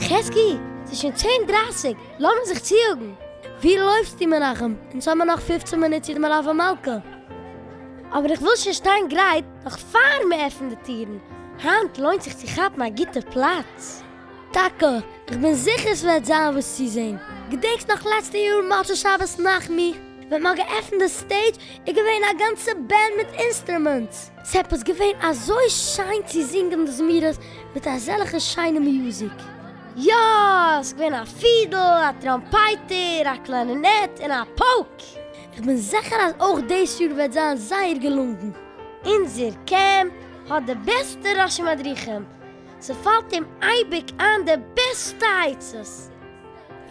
חזקי, ס'איז שוין צען דרייסיג, לאמיר זיך צויאגן. ווי לויפסטו מנחם? אונז האמיר נאך פופצן מינוט צו די מלוה מלכה. אבער איך וויל שוין שטיין גרייט נאך פאר מען עפנט די טירן, היינט לוינט זיך צו כאפן א גוטע פלאץ. טאקע, איך בין זיכער ס'וועט זיין וואס צו זען. געדענקסט נאך לעצטע יאר מוצאי שבת נחמו ווען מ'האט געעפנט די stage איז געווען א גאנצע band מיט instruments? ס'עפעס געווען אזוי שיין צו זינגען די זמירות מיט אזעלכע שיינע music. יא! ס'געווען א פידל, א טראמפייטער, א קלארינעט און א פויק! כ'בין זיכער אז אויך דאס יאר וועט זיין זייער געלונגען. אונזער קעמפ האט די בעסטע ראשי מדריכים, ס'פאלט אים אייביג איין די בעסטע עצות.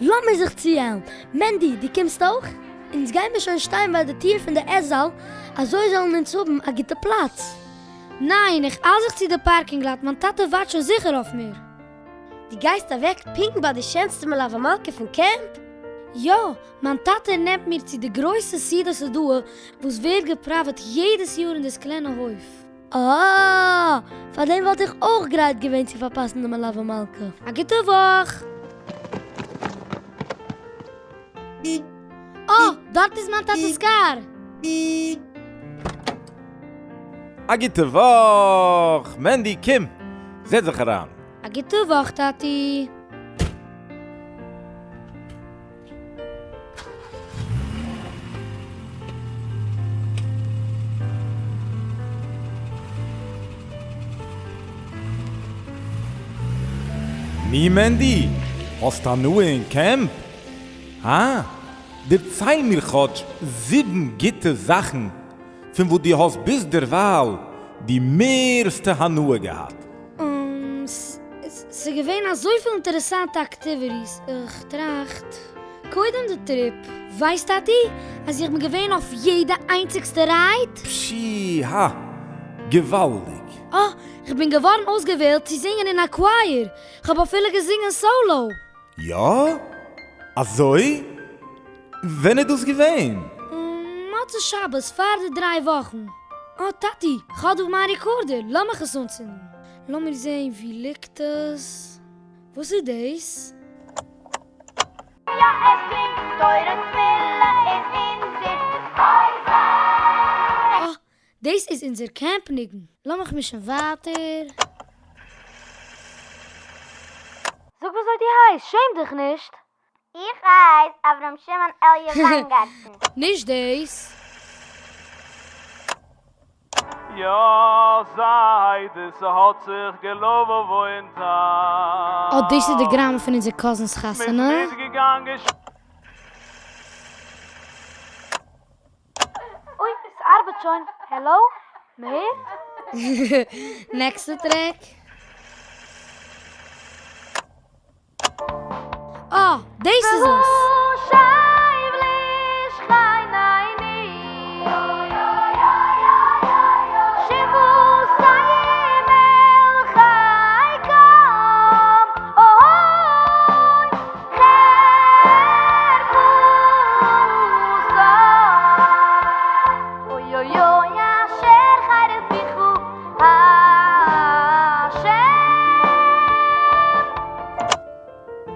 לאמיר זיך צואיילן. מענדי, דו קומסט אויך? אונז גיימיר שוין שטיין ביי די טיר פון די עס-זאל, אזוי זאלן אונז האבן א גוטע פלאץ. ניין, איך אייל זיך צו די parking lot, מיין טאטע ווארט שוין זיכער אויף מיר. דו גייסט אוועק פונקט ביי די שענסטע מלוה מלכה פון קעמפ? יא, מיין טאטע נעמט מיר צו די גרויסע סעודת הודאה וואס ווערט געפראוועט יעדעס יאר אין די סקולענע הויף. אה! פאר דעם וואלט איך אויך גרייט געווען צו פארפאסן די מלוה מלכה. א גוטע וואך! אה! דארט איז מיין טאטע'ס קאר! א גוטע וואך! מענדי קום, זעץ זיך אריין. א גוטע וואך טאטי! ני מענדי, האסט הנאה אין קעמפ? הא? דערצייל מיר כאטש זיבן גוטע זאכן פון וואס דו האסט ביז דערווייל די מערסטע הנאה געהאט. ס'איז געווען אזויפיל אינטערעסאנטע activities, איך טראכט. קודם די trip. ווייסט טאטי אז איך בין געווען אויף יעדע איינציגסטע ride? פשיהא! געוואלדיג! אה, איך בין געווארן אויסגעוועלט צו זינגען אין א choir, כ'האב אפילו געזינגען סאלא! יא? אזוי? ווען איז דאס געווען? מוצאי שבת פאר די דריי וואכן. אה טאטי, כ'האב דא מיין recorder, לאמיך עס אנצינדן. לאמיר זעהן ווי ליגט עס? וואס איז דאס? יא עס קלינגט תורה תפילה איז אונזער חובה. אה, דאס איז אונזער קעמפ ניגון. לאמיך מישן ווייטער. זאג וויאזוי דו הייסט, שעם דיך נישט. איך הייס אברהם שמעון אלי' וויינגארטן. נישט דאס. יא זיידע ס'האט זיך געלוינט א. אה דאס איז די גראם פון אונזער cousin's חתונה. מ'איז מיטגעגאנגען. אוי, ס'ארבעט שוין. העלאו? מ'הערט? נעקסטע track. אה, דאס איז עס!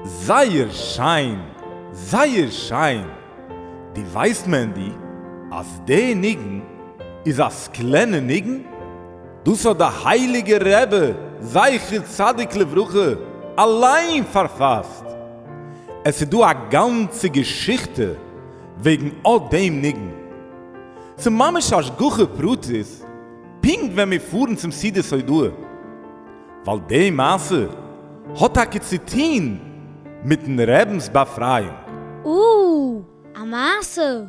זייער שיין! זייער שיין! דו ווייסט מענדי אז די ניגון איז א סקולענע ניגון? דאס האט די הייליגע רבי זכר צדיק לברכה אליין פארפאסט! עס איז דא א גאנצע געשיכטע וועגן אט דעם ניגון. ס'ממש השגחה פרטית פונקט ווען מיר פארן צום סעודת הודאה. ווייל די מעשה האט טאקע צו טוהן מיטן רבינ'ס באפרייאונג. אוה! א מעשה!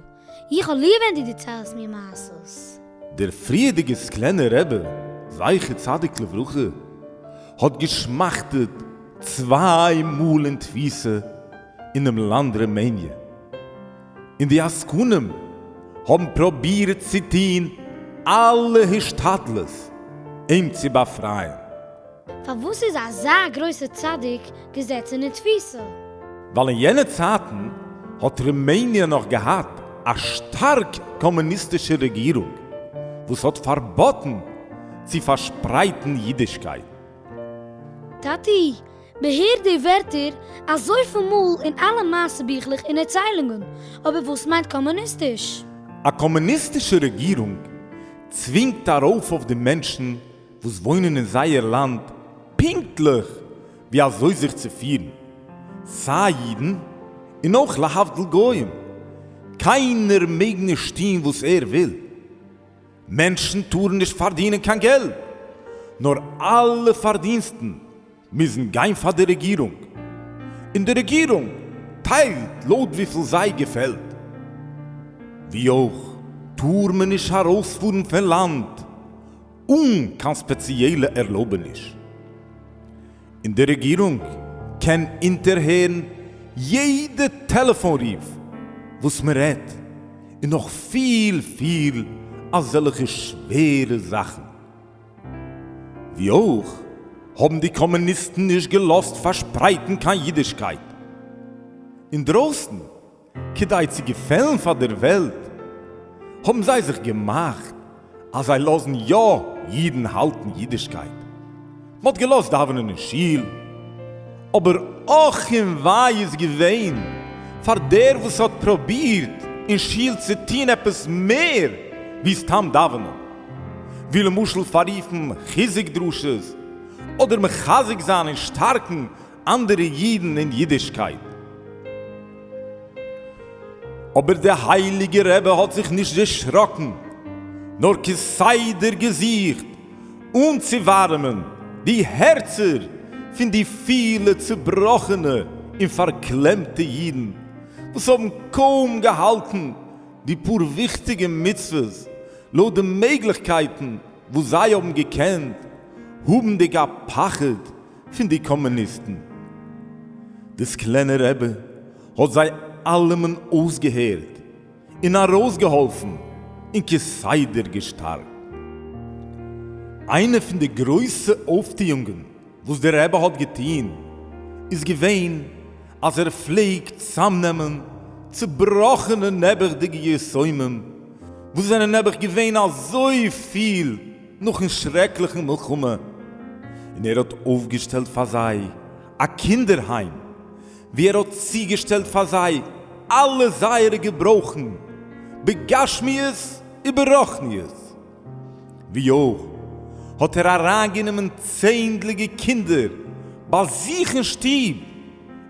איך האב ליב ווען דו דערציילסט מיר מעשות. דער פריערדיגער סקולענער רבי זכר צדיק לברכה האט געשמאכטעט צוויי מאל אין תפיסה אינעם לאנד רומעניע, און די עסקנים האבן פרובירט צו טון אלע השתדלות אים צו באפרייען. פארוואס איז אזא גרויסע צדיק געזעצן אין תפיסה? ווייל אין יענע צייטן האט רומעניע נאך געהאט א שטארק קאמוניסטישע רעגירונג וואס האט פארבאטן צו פארשפרייטן אידישקייט. טאטי! מען הערט די ווערטער אזויפיל מאל אין אלע מעשה ביכלעך און ערציילונגען, אבער וואס מיינט קאמוניסטיש? א קאמוניסטישע רעגירונג צווינגט ארויף אויף די מענטשן וואס וואוינען אין זייער לאנד פונקטליך ווי אזוי זיך צו פירן, סיי אידן און אויך להבדיל גוים, קיינער מעג נישט טון וואס ער וויל, מענטשן טארן נישט פארדינען קיין געלט, נאר אלע פארדינסטן מוזן גיין פאר די רעגירונג, און די רעגירונג טיילט לויט וויפיל זיי געפעלט. ווי אויך טאר מען נישט ארויספארן פון לאנד אן קיין ספעציעלע ערלויבעניש, און די רעגירונג קען אונטערהערן יעדע טעלעפאן רוף וואס מען רעדט, און נאך פיל פיל אזעלכע שווערע זאכן. ווי אויך האבן די קאמוניסטן נישט געלאזט פארשפרייטן קיין אידישקייט אינדרויסן, כדי צו געפעלן פאר דער וועלט, האבן זיי זיך געמאכט אז זיי לאזן יא אידן האלטן אידישקייט, מ'האט געלאזט דאווענען אין שול, אבער אך און וויי איז געווען פאר דער וואס האט פרובירט אין שול צו טון עפעס מער ווי סתם דאווענען, ווי למשל פאררופן חיזוק דרשות, אדער מחזק זיין און שטארקן אנדערע אידן אין אידישקייט. אבער דער הייליגער רבי האט זיך נישט דערשראקן, נאר כסדר געזוכט אנצואווארעמען די הערצער פון די פילע צובראכענע און פארקלעמטע אידן וואס האבן קוים געהאלטן די פאר וויכטיגע מצוות לויט די מעגליכקייטן וואס זיי האבן געקענט, האבנדיג א פחד פון די קאמוניסטן. די סקולענער רבי האט זיי אלעמען אויסגעהערט און ארויסגעהאלפן און כסדר געשטארקט. איינע פון די גרויסע אויפטוענגען וואס דער רבי האט געטון איז געווען אז ער פלעגט צאמנעמען צובראכענע נעבעכדיגע יתומים וואס זענען נעבעך געווען אזויפיל נאכן שרעקליכן מלחמה, און ער האט אויפגעשטעלט פאר זיי א קינדער היים וואו ער האט צוגעשטעלט פאר זיי אלע זייערע געברויכן בגשמיות וברוחניות. ווי אויך האט ער אריינגענומען צענדליגע קינדער ביי זיך אין שטוב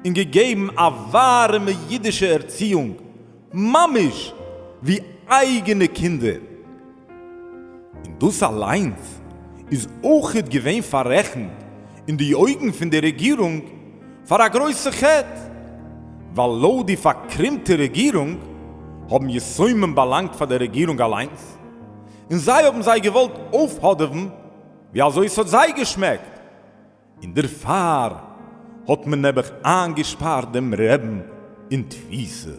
און געגעבן א ווארעמע אידישע ערציאונג ממש ווי אייגענע קינדער. און דאס אליינס איז אויכעט געווען פאררעכנט אין די אויגן פון די רעגירונג פאר א גרויסע חטא, ווייל לויט די פארקרומטע רעגירונג האבן יתומים באלאנגט פאר די רעגירונג אליינס, און זיי האבן זיי געוואלט אויפהאדעווען ווי אזוי ס'האט זיי געשמעקט. און דערפאר האט מען נעבעך איינגעשפארט דעם רעבן אין תפיסה.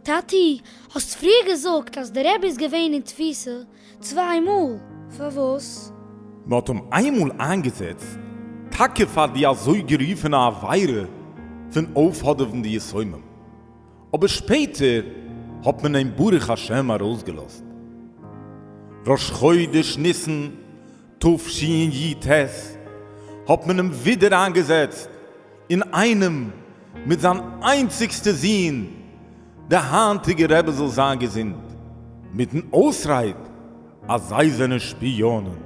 טאטי, האסט פריער געזאגט אז דער רבי איז געווען אין תפיסה צוויי מאל, פארוואס? מען האט אים איינמאל איינגעזעצט טאקע פאר די אזוי גערופענע עבירה פון אויפהאדעווען די יתומים, אבער שפעטער האט מען אים ברוך השם ארויסגעלאזט. ראש חודש ניסן תשי"ט האט מען אים ווידער איינגעזעצט אינאיינעם מיט זיין איינציגסטע זון די היינטיגע רבי זאל זיין געזונט, מיטן אויסרייד אז זיי זענען שפיאנען.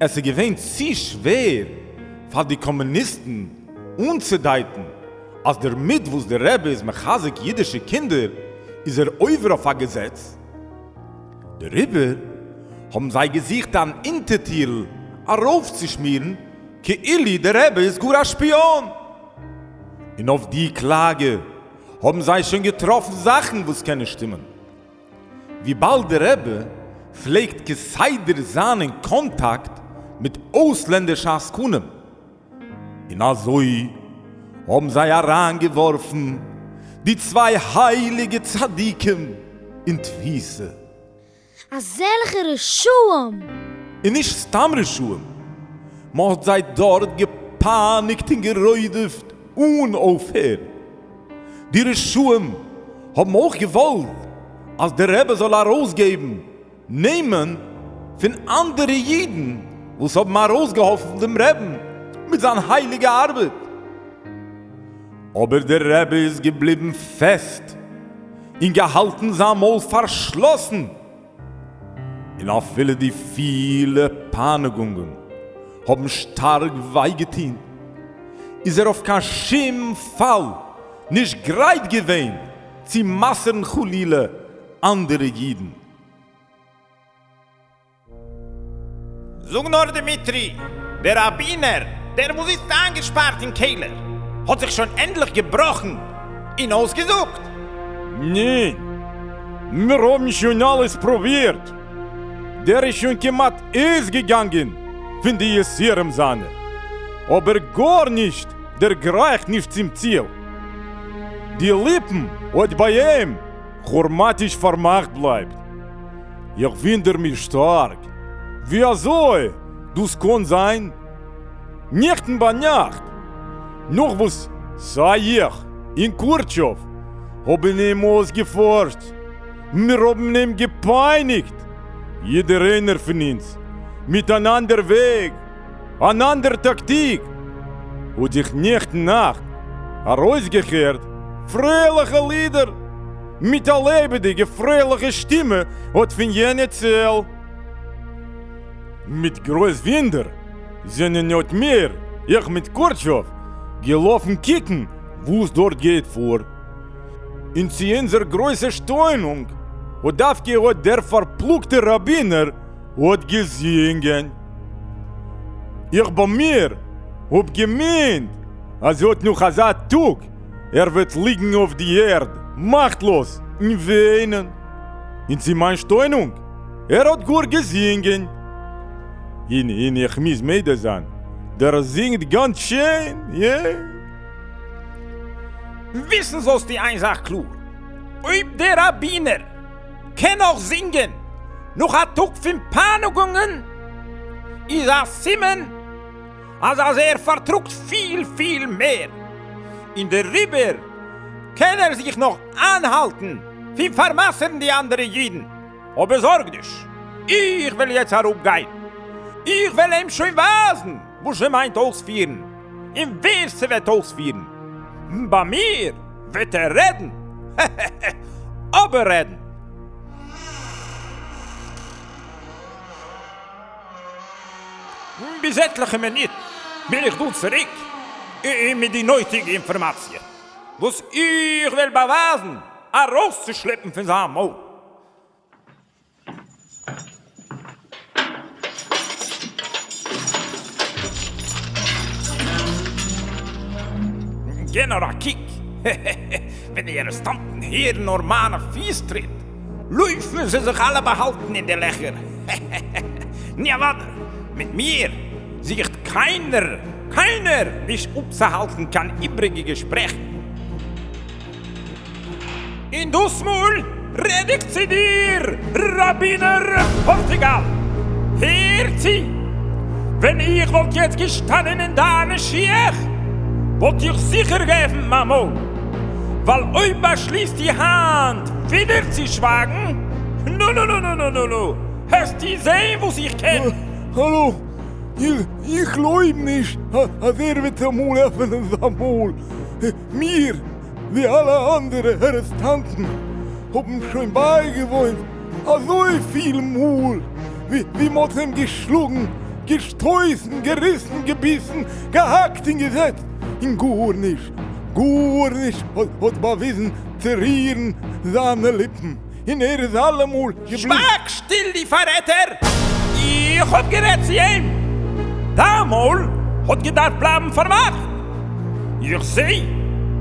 עס איז געווען צו שווער פאר די קאמוניסטן אנצודייטן אז דערמיט וואס דער רבי איז מחזק אידישע קינדער איז ער עובר אויף א געזעץ. דעריבער האבן זיי געזוכט אן אונטערטירל ארויפצושמירן כאילו דער רבי איז גאר א שפיאן. און אויף די קלאגע האבן זיי שוין געטראפן זאכן וואס קענען שטימען. וויבאלד דער רבי פלעגט כסדר זיין אין קאנטאקט מיט אויסלענדישע עסקנים. און אזוי האבן זיי אריינגעווארפן די צוויי הייליגע צדיקים אין תפיסה. אזעלכע רשעים! און נישט סתם רשעים, מען האט זיי דארט געפייניגט און גערודפ'ט אן אויפהער. די רשעים האבן אויך געוואלט אז דער רבי זאל ארויסגעבן נעמען פון אנדערע אידן וואס האבן ארויסגעהאלפן דעם רעבן. מיט זיין הייליגע ארבעט. אבער דער רבי איז געבליבן פעסט און געהאלטן זיין מויל פארשלאסן, און אפילו די פילע פייניגונגען האבן שטארק וויי געטון, איז ער אויף קיין שום פאל נישט גרייט געווען צו מסר'ן חלילה אנדערע אידן. זאג נאר דימיטרי, דער ראבינער, דער וואס זיצט איינגעשפארט אין קעלער, האט זיך שוין ענדליך געבראכן און אויסגעזאגט? ניין, מיר האבן שוין אלעס פרובירט, דער איז שוין כמעט אויסגעגאנגען פון די יסורים זיינע, אבער גארנישט דערגרייכט נישט צום ציל, די ליפן האט ביי אים הערמעטיש פארמאכט בלייבט. איך ווינדער מיר שטארק ווי אזוי דאס קאן זיין. נעכטן ביינאכט נאך וואס סיי איך און קורטשוב האבן אים אויסגעפארשט, מיר האבן אים געפייניגט, יעדער איינער פון אונז מיט אן אנדער וועג, אן אנדער טאקטיק, האט זיך נעכטן נאכט ארויסגעהערט פרייליכע לידער מיט א לעבעדיגע פרייליכע שטימע האט פון יענע צעל. מיט גרויס ווינדער זענען האט מיר, איך מיט קורטשוב, געלאפן קוקן וואס דארט גייט פאר, און צו אונזער גרויסע שטוינונג האט דווקא האט דער פארפלאגטער ראבינער האט געזינגען. איך ביי מיר האב געמיינט אז אט נאך אזא טאג ער וועט ליגן אויף די ערד מאכטלאז און וויינען, און צו מיין שטוינונג ער האט גאר געזינגען. און און איך מוז מודה זיין דער זינגט גאנץ שיין, יע. וויסן זאלסטו איין זאך קלאר, אויב דער ראבינער קען נאך זינגען נאך א טאג פון פייניגונגען איז א סימן אז אז ער פארטראגט פיל פיל מער, און דעריבער קען ער זיך נאך איינהאלטן פון פאר'מסר'ן די אנדערע אידן, אבער זארג נישט, איך וועל יעצט אראפגיין, איך וועל אים שוין ווייזן וואס ס'מיינט אויספירן, און ווער ס'וועט אויספירן ביי מיר וועט ער רעדן, אבער רעדן. ביז עטליכע מינוט בין איך דא צוריק מיט די נויטיגע אינפארמאציע וואס איך וועל באווייזן ארויסצושלעפן פון זיין מויל. גיב נאר א קוק, ווען די ארעסטאנטן הערן נאר מיינע פיס טריט, לויפן זיי זיך אלע באהאלטן אין די לעכער, נו אוודאי, מיט מיר זוכט קיינער, קיינער נישט אפצוהאלטן קיין איבריגע געשפרעכן. און דאס מאל רעד איך צו דיר, ראבינער פארטוגאל. הער צו, ווען איך וואלט יעצט געשטאנען אין דיינע שיך, וואלט איך זיכער געעפנט מיין מויל, ווייל אויב באשליסטו היינט ווידער צו שווייגן, נו נו נו נו נו נו נו, העסטו זען וואס איך קען. האלא, איך גלויב נישט אז ער וועט אמאל עפענען זיין מויל. מיר, ווי אלע אנדערע ארעסטאנטן, האבן שוין בייגעוואוינט אזויפיל מאל ווי מ'האט אים געשלאגן, געשטויסן, געריסן, געביסן, געהאקט און געזעצט, און גארנישט, גארנישט האט באוויזן צו רירן זיינע ליפן, און ער איז אלעמאל געבליבן. שווייג שטיל דו פאררעטער! איך האב גערעדט צו אים! דיין מויל האט געדארפט בלייבן פארמאכט! איך זע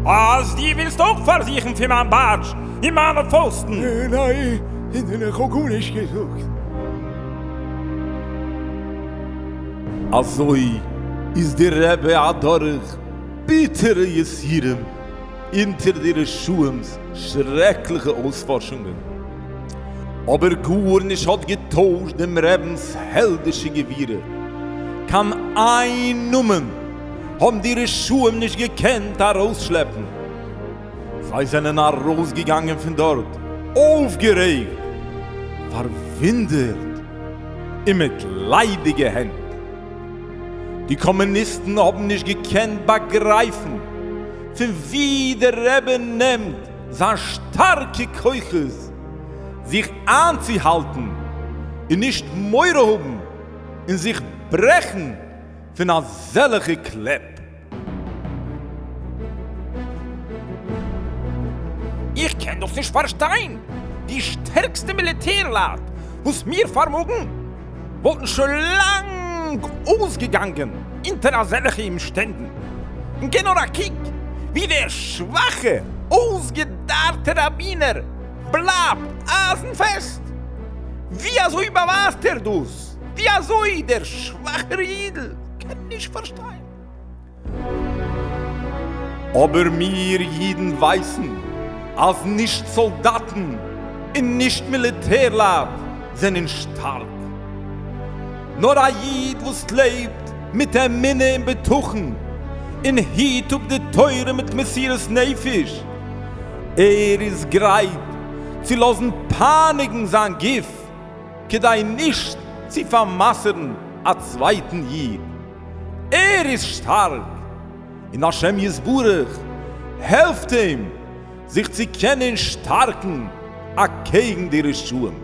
אז דו ווילסט אויך פארזוכן פון מיין בייטש און מיינע פויסטן! ניין, איך האב גארנישט געזאגט. אזוי איז די רבי אדורך ביטערע יסורים אונטער די רשעים'ס שרעקליכע אויספארשונגען, אבער גארנישט האט געטוישט דעם רבינ'ס העלדישע גבורה, קיין איין נאמען האבן די רשעים נישט געקענט ארויסשלעפן, זיי זענען ארויסגעגאנגען פון דארט אויפגערעגט, פארוואונדערט און מיט ליידיגע הענט. די קאמוניסטן האבן נישט געקענט באגרייפן פון וואו דער רבי נעמט זיין שטארקע כוחות זיך איינצוהאלטן און נישט מורא האבן און זיך ברעכן פון אזעלכע קלעפ. איך קען דאס נישט פארשטיין, די שטערקסטע מיליטערלייט וואס מיר פארמאגן וואלטן שוין לאנג אויסגעגאנגען אונטער אזעלכע אומשטענדן, און גיב נאר א קוק ווי דער שוואכע אויסגעדארטע ראבינער בלייבט אייזן פעסט, ווי אזוי באווייזט ער דאס? ווי אזוי דער שוואכער אידל קען נישט פארשטיין. אבער מיר אידן ווייסן אז נישט סאלדאטן און נישט מיליטערלייט זענען שטארק. נאר א איד וואס לעבט מיט אמונה און בטחון און היט אפ די תורה מיט מסירות נפש, ער איז גרייט צו לאזן פייניגן זיין גוף כדי נישט צו פאר'מסר'ן א צווייטן איד. ער איז שטארק, און השם יתברך העלפט אים זיך צו קענען שטארקן אקעגן די רשעים.